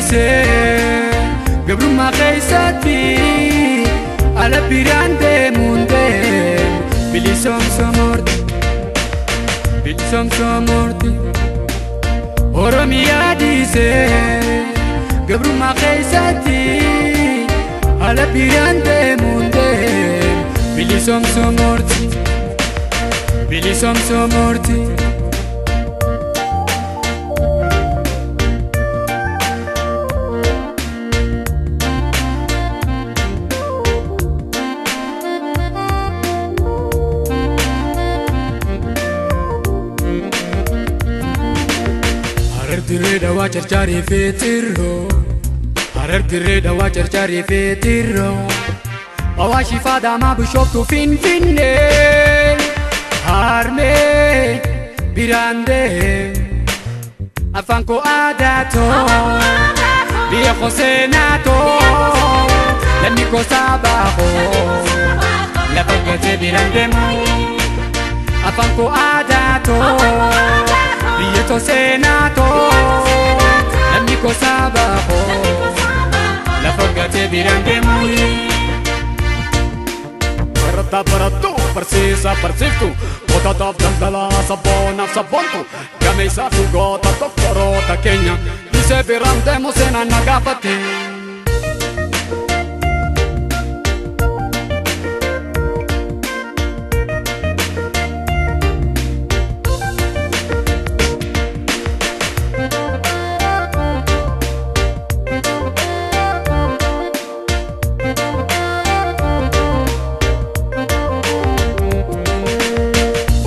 Dhiisee gabrummaa keessatti ala biraan deemuun deemu bilisoomsoo moorti bilisoomsoo moorti. Oromiyaa dhiisee gabrummaa keessatti ala biraan deemuun deemu bilisoomsoo moorti bilisoomsoo moorti. Harar dirree dawaa carcaarii fi tirroo Harar dirree dawaa carcaarii fi tirroo Awaashii fi Adaamaa Bishooftuu Finfinnee Harmee biraan deem Afaan koo aadaa too biyya koo seenaa too lammii koo sabaa koo lafa gatee biraan deemu Afaan koo aadaa too biyya too seenaa too lammii koo sabaa koo lafa gatee biraan deemu. Barataa barattuu barsiisaa barsiiftuu qotaataaf daldalaa sabboonaaf sabboontu gameessaa fi goota doktoroota keenya dhiisee biraan deemu seenaan na gaafate.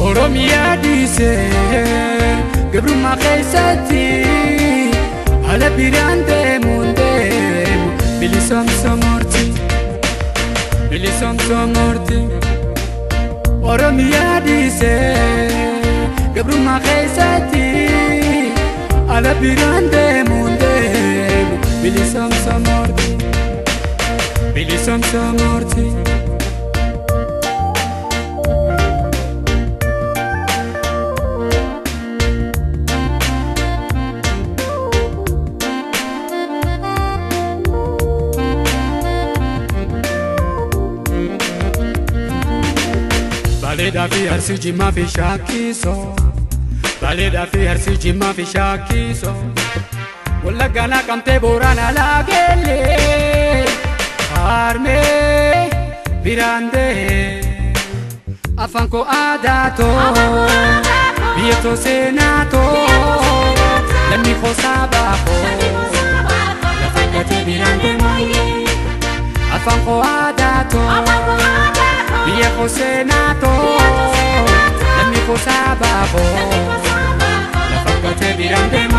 Oromiyaa dhiisee gabrummaa keessatti ala biraan deemuun deemu bilisoomsoo moorti bilisoomsoo moorti. Oromiyaa dhiisee gabrummaa keessatti ala biraan deemuun deemu bilisoomsoo moorti bilisoomsoo moorti. Bareedaa fi Arsii Jimmaa fi Shaakisoo Bareedaa fi Arsii Jimmaa fi Shaakisoo Wallaggaa Naqamtee Booranaa Laagellee Harmee biraan deem Afaan koo aadaa too biyya too seenaa too lammii koo sabaa koo lafa gatee biraan deemu Afaan koo aadaa too biyya koo seenaa too lammii koo sabaa koo lafa gatee biraan deemu.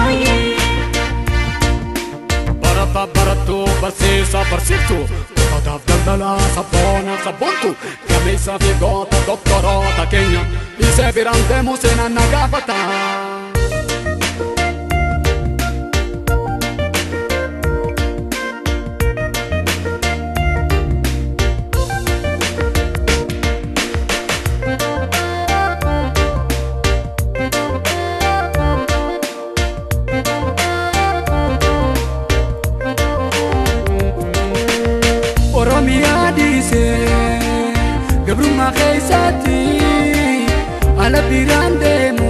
Barataa barattuu barsiisaa barsiiftuu qotaataaf daldalaa sabboonaaf sabboontu gameessaa fi goota doktoroota keenya dhiisee biraan deemu seenaan na gaafata. Oromiyaa dhiisee gabrummaa keessatti ala biraan deemu.